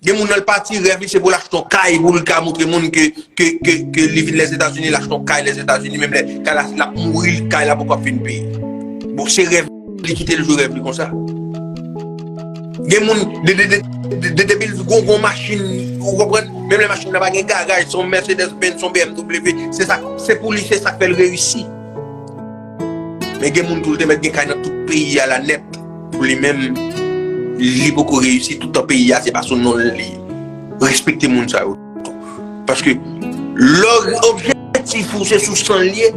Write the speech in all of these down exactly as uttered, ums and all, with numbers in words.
Gen moun nan l pati, rèv li se pou l achte yon kay, pou l ka montre moun ke, ke, ke, ke li vin Lèzetazini, l achte yon kay Lèzetazini, menm lè kay la, l ap mouri, kay la poko ap fin peye. Bon, se rèv li kite l jwe rèv li konsa. Gen moun, de, de, de, de, de, depi l gon, gon machin, ou konprann? Menm lè machin nan pa gen garaj, se yon Mercedes Benz, se yon B M W, se sa, se pou li, se sa k fè l reyisi. Men gen moun tou, l te mèt gen kay nan tout peyi a la nèt. Pou li menm, li poko reyisi toutan peyi a, se pa sou non l li ye. Respekte moun sa yo tou. Paske lè objektif ou se sou san l ye,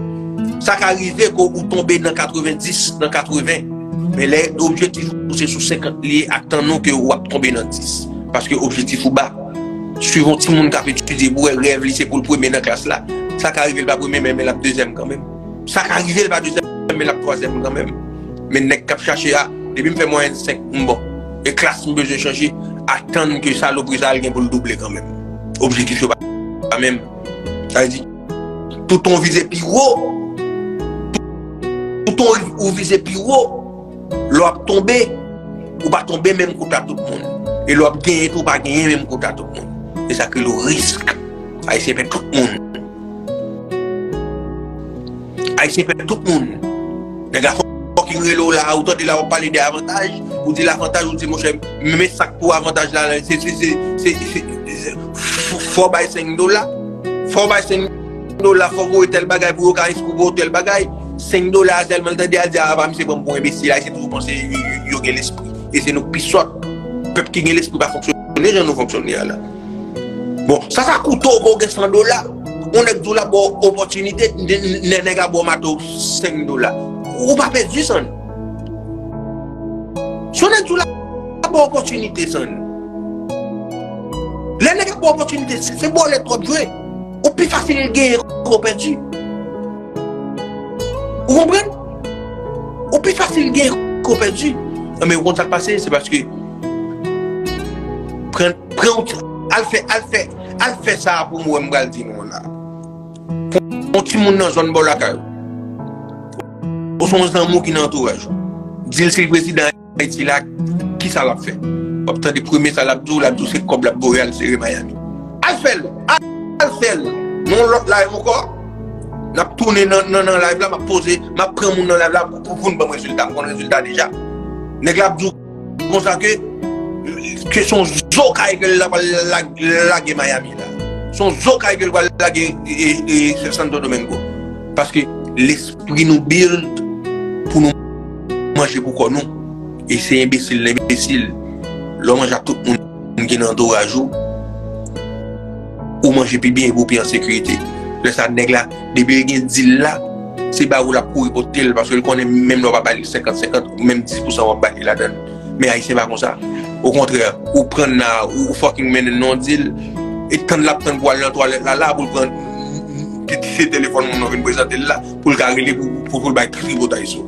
sa ka rive ke ou tonbe nan katrevenndis, nan katreven. Men lè objektif ou se sou senkant li ye, atann ou ke w ap tonbe nan dis. Paske objektif ou ba. Swiv yon timoun k ap etidye pou wè rèv li se pou l premye nan klas la. Sa ka rive l pa premye, men, men l ap dezyèm kanmenm. Sa ka rive l pa dezyèm, men l ap twazyèm kanmenm. Men nèg k ap chache a, depi m fè mwayèn senk, m bon. E klas m bezwen chanje, atann ke salopri sa a l gen pou l double kanmenm. Objektif yo pa, pa menm. Sa vle di, toutan w vize pi wo, toutan w, ou vize pi wo, lè w ap tonbe, ou pa tonbe menm kote a tout moun. E lè w ap genyen tou, ou pa genyen menm kote a tout moun. E sa k rele risk. Ayisyen pè tout moun. Ayisyen pè tout moun. Nèg la fucking rele w la, ou tande la w ap pale de avantaj, ou di l avantaj, ou di, monchè, men sa k pou avantaj la, se, se, se, se, se, se, f-, fò w bay senk dola, fò w bay senk dola, fò w voye tèl bagay pou yo ka enskri w pou tèl bagay, senk dola sèlman, l tande a di, a, pa misye pran m pou enbesil, Ayisyen toujou panse yo, yo, yo gen lespri. E se nou k pi sòt. Pèp ki gen lespri pa fonksyone jan nou fonksyone a la. Bon, sa, sa koute w, gen san dola. Yon nèg di w l ap ba w opòtinite, n-, n-, nèg la ba w mato senk dola. Ou pa pèdi, San. Si yon nèg di w l ap ba w opòtinite, San. Lè nèg la ba w opòtinite, se, se bòlèt w ap jwe. Ou pi fasil genyen ke w pèdi. Ou konprann? Ou pi fasil genyen ke w pèdi. Enben, ou konn sa k pase? Se paske pran, pran yon ti, al fè, al fè, al fè sa pou mwen, m pral di nou la. Pran yon timoun nan zòn bò lakay ou. Ou se yon zanmi w ki nan antouraj ou. Di l se l prezidan Ayiti la, kisa l ap fè? W ap tande premye sa l ap di w, l ap di w se kòb l ap voye al sere Miami. Al fè l! Al, al fè l! Nan yon lòt live ankò, n ap tounen nan, nan, nan live la, m ap poze, m ap pran moun nan live la pou, pou, pou n ban m rezilta. M konn rezilta deja. Nèg la ap di w konsa ke, ke se yon zo kay ke l ap al la-, lage Miami la. Se yon zo kay ke l pral lage, e, e, e, Santo Domingo. Paske lespri nou build pou nou manje pou kò nou. E se enbesil l enbesil. Lè w manje ak tout moun ki nan antouraj ou, ou manje pi byen epi ou pi an sekirite. Lè sa, nèg la, depi l gen dil la, se ba ou l ap kouri pote l, paske l konnen menm lè w pa ba li senkant senkant, ou menm dis pousan w ap ba li ladan l. Men Ayisyen pa konsa. Okontrè, ou pran l la, ou fucking mennen l nan yon dil, e tann l ap tann pou al nan twalèt la, la pou l pran ti, ti telefòn moun nan vin prezante l la, pou l ka rele pou, pou, pou l bay tripotay sou.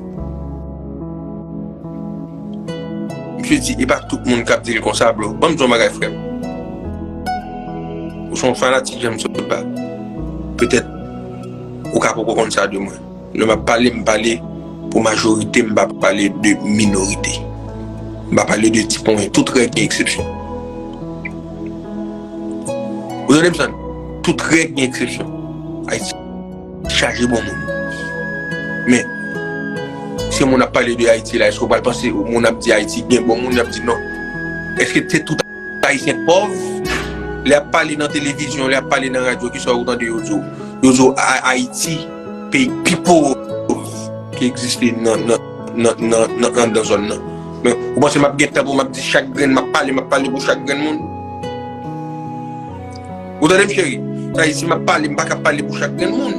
Misye di, e pa tout moun k ap di l konsa, bro. Ban m di w yon bagay, frè m. Ou se yon fanatik James Sotba. Petèt, ou ka poko konn sa de mwen. Lè m ap pale, m pale pou majorite, m pa pale de minorite. M pa pale de ti ponyen. Tout règ gen eksepsyon. Ou tande m, San? Tout règ gen eksepsyon. Ayiti chaje bon moun. Men, si yon moun ap pale de Ayiti la, èske w pral panse moun ap di Ayiti gen bon moun, y ap di non? Èske se tout Ayisyen pòv? Lè y ap pale nan televizyon, lè y ap pale nan radyo, kisa ou tande yo di w? Yo di w A-, Ayiti, peyi pi pòv ki egziste nan, nan, nan, nan, nan, anndan zòn nan. Men, ou panse m ap gen tan pou m ap di chak grenn, m ap pale, m ap pale pou chak grenn moun? Ou tande m, cheri? Sa vle di, si m ap pale, m pa ka pale pou chak grenn moun.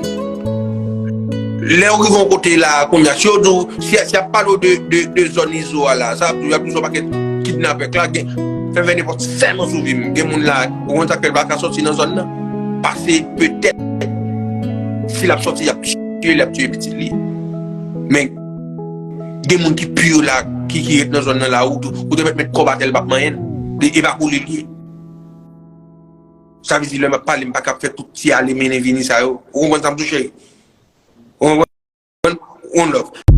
Lè w rive yon kote la, kounye a, si yo di w, si, si y ap pale w de, de, de zòn Izo a la, sa, y ap di w se yon pakèt kidnapè, k lage, fè, fè nenpòt sèman sou vi m. Gen moun la, ou konn sa k fè l pa ka sòti nan zòn nan? Pase petèt, si l ap sòti, y ap tiye l, y ap tiye pitit li. Men, gen moun ki pi yo la, ki, ki ret nan zòn nan la, ou, ou te mèt met kòb atè, l p ap manyen l. E, e pa pou li l ye. Sa vle di, lè m ap pale, m pa ka ap fè tout ti ale mennen vini sa yo. Ou konprann sa m di w, cheri? Ou konprann? One love.